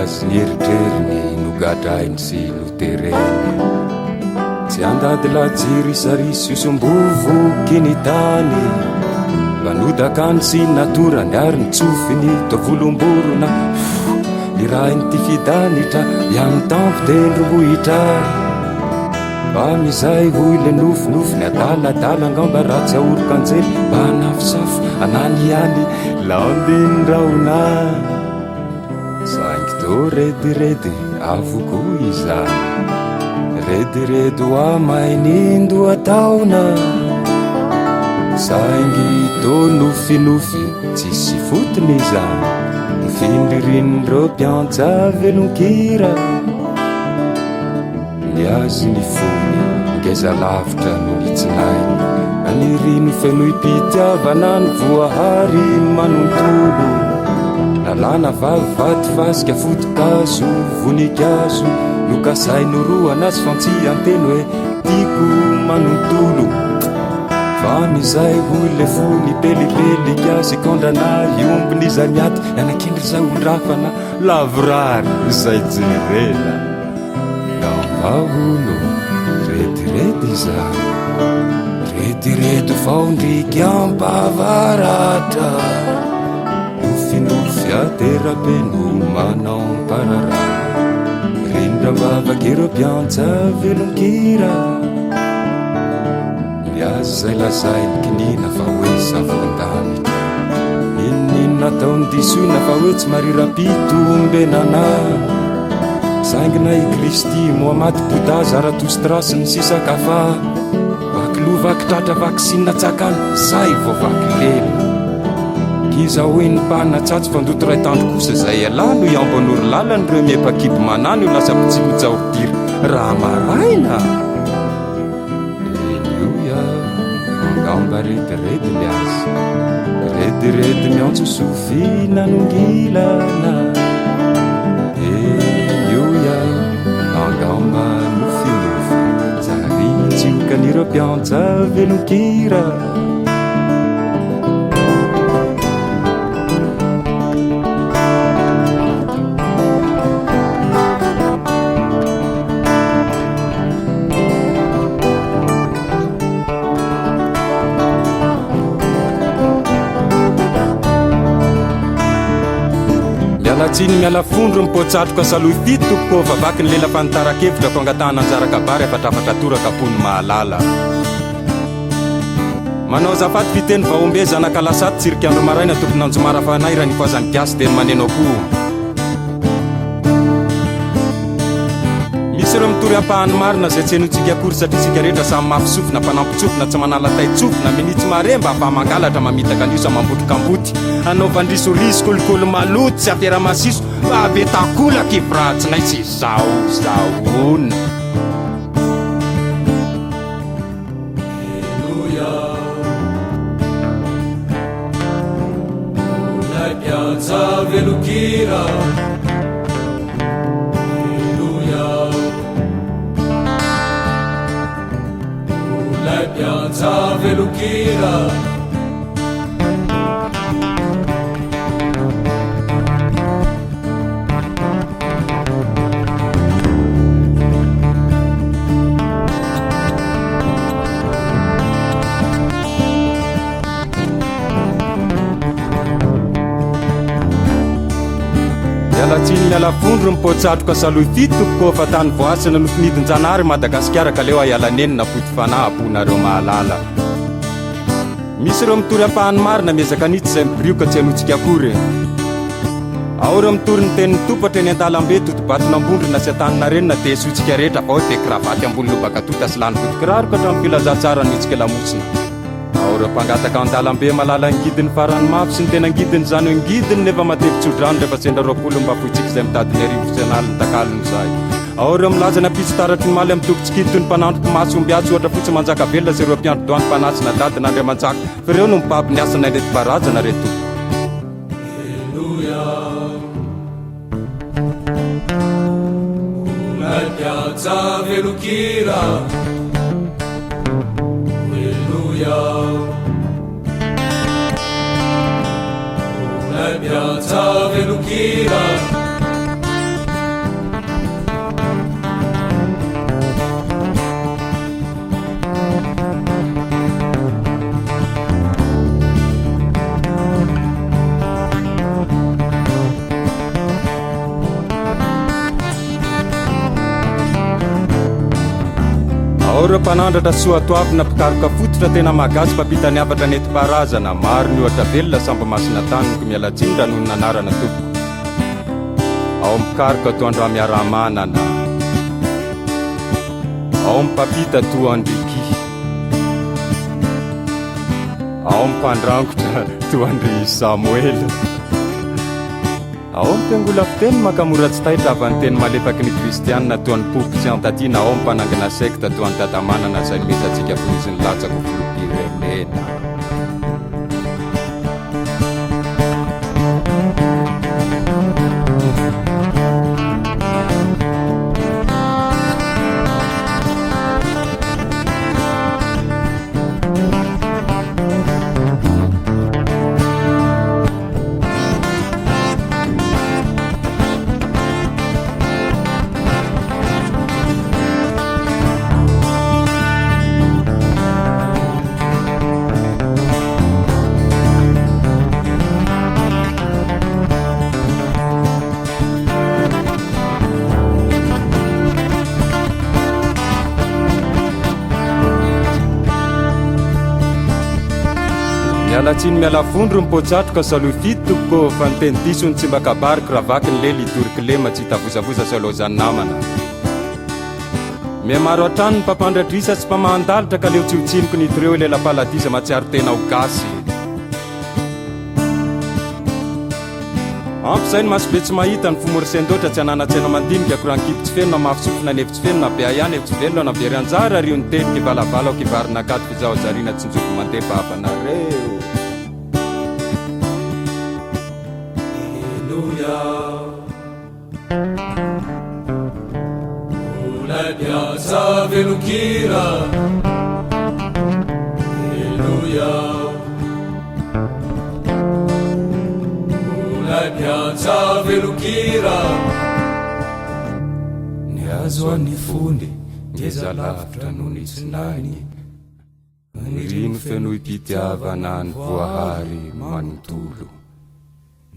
azy ny eritreriny nogadrainy sy notereny. Tsy handady lajiry sarisy osombovoky ny tany, fa nodakany sy natorany ary nitsofiny toa volomborona. Irahin'ity fidanitra ihany tampon-tendrombohitra. Amin'izay hoy le nofinofy ny adaladala angamba raha tsy ahoroka anjely mba hanafosafo anany ihany lambin'ny rahona. Saingy toa rediredy avokoa izany, rediredy ho amainin-dohataona. Saingy toa nofinofy tsisy fotony izany, nofinirinin'ireo mpiantsa velon-kira. Ny azy ny fony, ngeza lavitra no nitsinainy, Naniriny fenoim-pitiavana ny voahary manontolo. Lalàna vavy vato fasika foto-kazo voninkazo nokasainy horohana sy fantsihan-teny hoe tiako manontolo. Fa amin'izay hoy le fo nipelipelika sy kaondrana hiombon'iza miaty nanakendry izay hondrafana lavorary izay jerena. Lamba hono rediredy izany, rediredy faondriky ampavaratra. Nofinofy aterabe no manao ampararano, rindram-bavak'ireo mpiantsa velon-kira. Ny azy izay lazainy kiniana fa hoe savon-danitra, n'inon'inona ataony disoina fa hoe tsy mariram-pitombenana. Saingy na i Kristy, Mohamady, Bouddha, Zarathustra sy ny sisa ka fa vaky loha, vaky tratra, vaky sina tsakana, zay vao vaky lela. K'iza hoy ny mpanatsatso fandoto iray tandro kosa izay ialahy no hiambo hanoro lalana ireo mihepa-kibo manano io lasa mpitsiky jaoridira raha maraina. Eny hoy aho, angamba rediredy ny azy. Rediredy miantso sofina nongilana. Eny hoy aho, angamba nofinofy. Zary tsiokan'ireo mpiantsa velon-kira. Miala tsiny miala fondro ny poa-tsatroka salohy fito tompoko fa vaky ny lela fanitaran-kevitra ko angatahana anjara kabary afatrafatra toraka pony mahalala. Manao azafady fiteny vaombe zanaka lasaty tsirik'andro maraina tompon'anjomara fanaira ny foazan'ny gasy teny maneno akoho. Misy ireo mitory ampahany marina izay tsy henointsika akory satria isika rehetra samy mafy sofina, mpanampin-tsofina, tsy manala tain-tsofina, minia tsy mahare mba afaha-mangalatra, mamitaka ny osa, mambotry kamboty, anaovan-drisoriso, kolikoly maloto, tsy afera masiso, fa be takolaka i Vratsinay tsy zaozaona. Henoy aho, Olay mpiantsa velon-kira. Henoy aho, Olay mpiantsa velon-kira. Miala tsiny miala fondro ny poa-tsatroka salohy fito tompoko fa tany voasina nofinidin-janahary Madagasikara ka leo ahy hiala nenina fody fanahy aponareo mahalala. Misy ireo mitory ampahany marina miezaka anitsy izay mibirioka tsy henointsika akory. Ao ireo mitory ny tenin'ny Tompo hatreny an-dalambe, todi-baton'Ambondrona sy Antaninarenina dia esointsika rehetra fa ao dia kravaty ambony lobaka tota sy lany vodi-kiraro ka hatramin'ny filazantsara nihetsika lamosina. Ao ireo mpangataka an-dalambe malala ny ngidiny farany mafy sy ny tena ngidiny izany hoe ngidiny nefa matevi-tsodrano rehefa sendra 20 mba fointsika izay mitady ny arivo sy an'aliny takalony izahay. Ao ireo milaza ny ampitso taratry ny maly amin'ny toko tsikidy toy ny mpanandro mpimasy ombiatsy ohatra fotsy manjaka velona sy ireo mpiandry doany mpanasina dadina andriamanjaka fa ireo no mibaby ny hasina ireto mparajana reto. Henoy aho, Olay mpiantsa velon-kira. Henoy aho, Olay mpiantsa velon-kira. Ao ireo mpanandratra soatoavina mpikaroka fototra tena mahagasy mpampita ny hafatra nentim-paharazana, maro ny ohatra velona sambo masina taniko, miala tsiny raha nonina anarana tompoko. Ao mpikaroka toa an-dRamiaramanana. Ao mpampita toa an-dRicky. Ao mpandrangotra toa an-dry Samoela. Ao mpiangola fiteny mankamora tsy taitra avy ny teny malefaky ny kristianina toa an'i Poopy tsy Antatiana ao mpanangana sekta toa an'i Dadamanana izay nomezantsika fony izy nilatsaka ho filoham-pirenena. Miala tsiny miala vondro ny poatsatroka salohy fito tompoko fa ny teny diso ny tsy mba kabariko raha vaky ny lely hitory kilema tsy hitavozavoza sao laozan'ny namana. Mihamaro hatrany ny mpampandradrisa sy mpamahan-dalitra ka leo tsy ho tsiniko ny hitoreo ilay lapaladisa mahatsiaro tena ho gasy. Ampy izay ny masobe tsy mahita, ny fo morisendoatra tsy ananan-tsaina mandinika, koran-kibo tsy feno na mafy sofina nefo tsy feno na be ahiahy nefo tsy velona na very anjara ry io ny teny kivalavala ao kivarina akato f'izaho zarina tsinjovy mandeha vavanareo. Henoy aho Olay mpiantsa velon-kira Henoy aho Olay mpiantsa velon-kira Ny hazo an'ny fony ngeza lavitra noho ny tsinainy Niriny fenoim-pitiavana ny voahary manontolo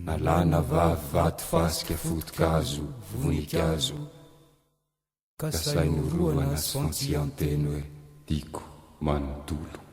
Na lahy na vavy vato fasika foto-kazo voninkazo Ka sahy norohana sy fantsian-teny hoe tiako manontolo.